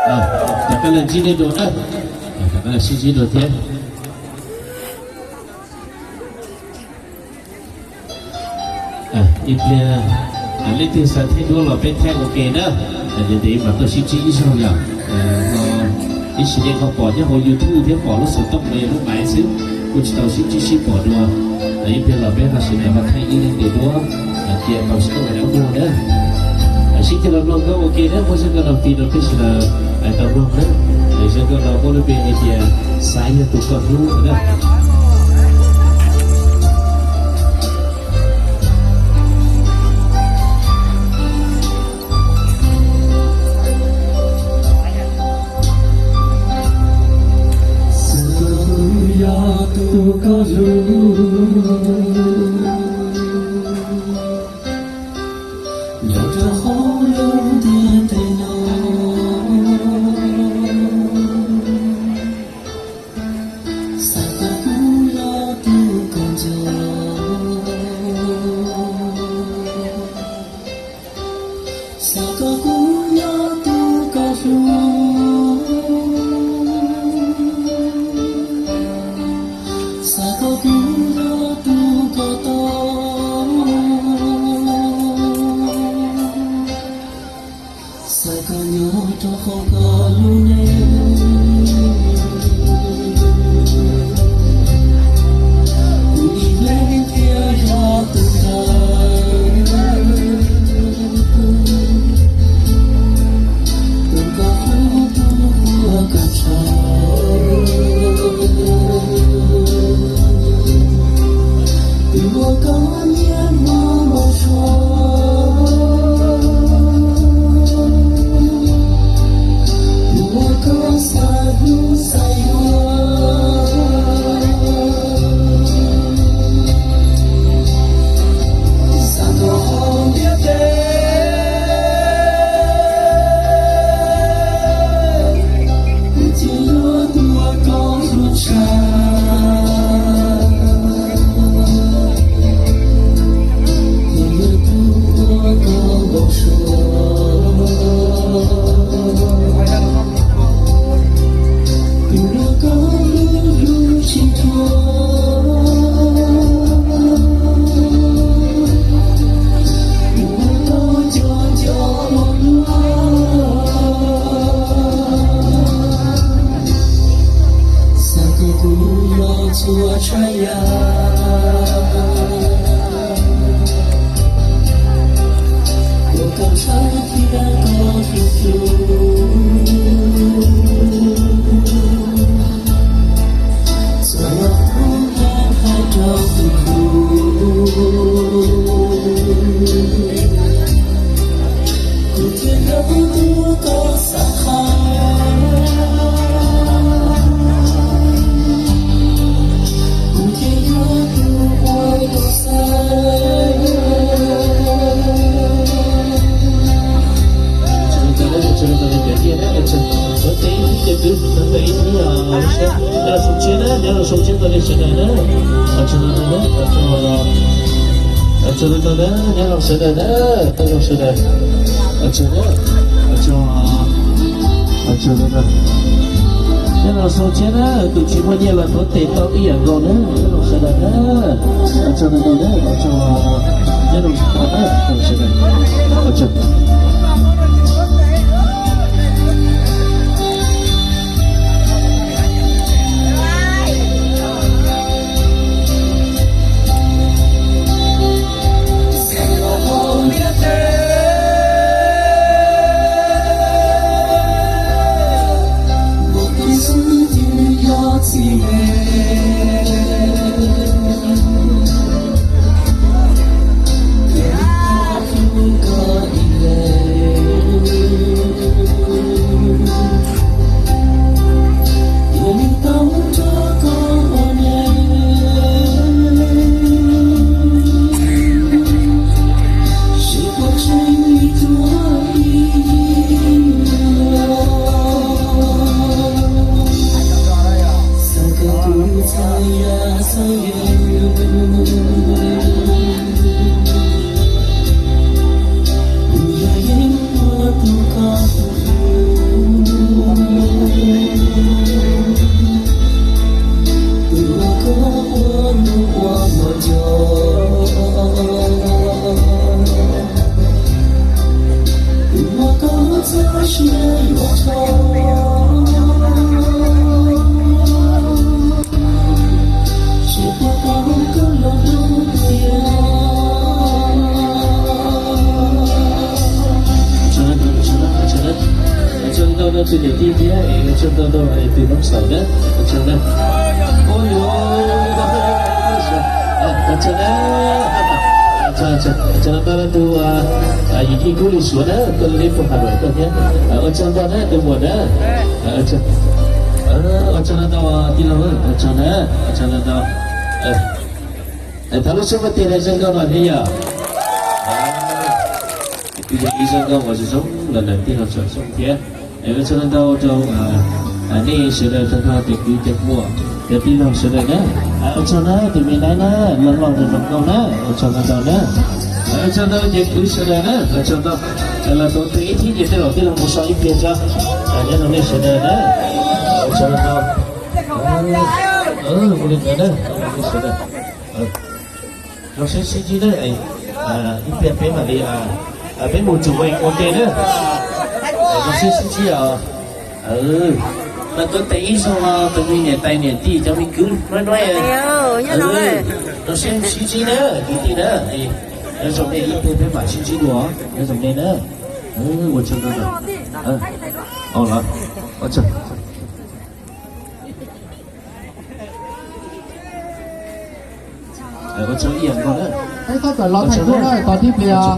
Rov qab los ntsib nej dua na, rov qab los sib ntsib dua thiab. Ib pliag leej twg xav thaij duab los peb thaij ua ke na, ces mam tuaj sib ntsib ib zaug yom. Ib sim neej ho pom nyob hauv YouTube thiab pom lub xov tooj los yog lub maiv xwb, kuj tsis tau sib ntsib sib pom dua. Ib pliag los peb ho sawv daws ho thaij ib leeg tes duab, cia tau sib koom ua muag na. Sib ceg los mloog nkauj ua ke na, muaj zaj nkauj no fij rau peb sawv daws tau mloog na. Zaj nkauj no muaj lub npe hais tias Xav yog tus koj hlub na. Xav kom kuv yog tus koj hlub, nyob rau hauv lub ntiaj teb no. Xav kom kuv yog tus koj nco, xav kom kuv yog tus koj hlub, xav kom kuv yog tus koj tau, xav kom nyob rau hauv koj lub neej. Kuv ib leeg thiaj yog tus ntawd, tus koj hlub, tus uas koj ntshaw, tus uas koj nyiam mos mos suav, tus uas koj xav hlub xav yuav. Xav kom hauv ntiaj teb, kuv thiaj yog tus uas koj hlub tshaj, thiaj yog tus uas koj npau suav, tus uas koj hlub hlub tsis dhuav, tus uas koj nco nco ua luaj. Xav kom kuv yog txhua tsav yam uas koj ntshaw thiab koj hlub hlub, txhua yam kuv hais rau tus hlub, kuv thiaj yog tus uas koj xav qhia, kuv thiaj yog tus uas koj xav. Nyob zoo siab na, nyob zoo siab tau nej sawv daws na. Ua tsaug ntau na, ua tsaug ntau na, nyob zoo sawv daws na, nyob zoo sawv daws. Ua tsaug na, ua tsaug, ua tsaug ntau na. Nyob zoo siab na, tus tsis muaj nyiaj los tuav tes tau ib yam nkaus na, nyob zoo sawv daws na. Ua tsaug ntau na, ua tsaug, nyob zoo sawv daws na, ua tsaug. Ua tsaug ntau rau tus niam tij thiab, ua tsaug ntau rau tus noob saum na, ua tsaug na. Ua tsaug na, ua tsaug ntau rau tus yim tij Kub Lis Suav na, tuaj li puag Has Lais tuaj thiab. Ua tsaug ntau na tus muam na. Ua tsaug ntau tij laug, ua tsaug na, ua tsaug ntau. Thaum lub sij hawm tiag lawv zoo nkauj no thiab yom. Ib zoo nkauj uas zoo los lawm tij laug tsom zoo thiab. Ua tsaug ntau rau nej sawv daws tag nrho cov kwv cov muam cov tij laug sawv daws na. Ua tsaug na tus me naib na, loj loj zoo nkauj na, ua tsaug ntau na. Ua tsaug ntau cov kwv sawv daws na, ua tsaug ntau. Los tau tus ib thib ces tej zaum tij laug mus so ib pliag tso. Nyob zoo nej sawv daws na, ua tsaug ntau. Ua li ntawd na, nej sawv daws. Zoo siab sib ntsib na, ib pliag peb mam li, peb mus tsum ua ke na. Zoo siab sib ntsib os. Mas tuaj tes ib zaug tus me niam tais niam tij cov me kwv nuav nuav. Zoo siab sib ntsib na kwv tij na. Nyob zoo nej, ib pliag peb mam sib ntsib dua, nyob zoo nej na. Ua tsaug ntau. Ua tsaug. Ua tsaug ib yam nkaus na. Peb txhob tawm los thaij kub na, tos tib pliag.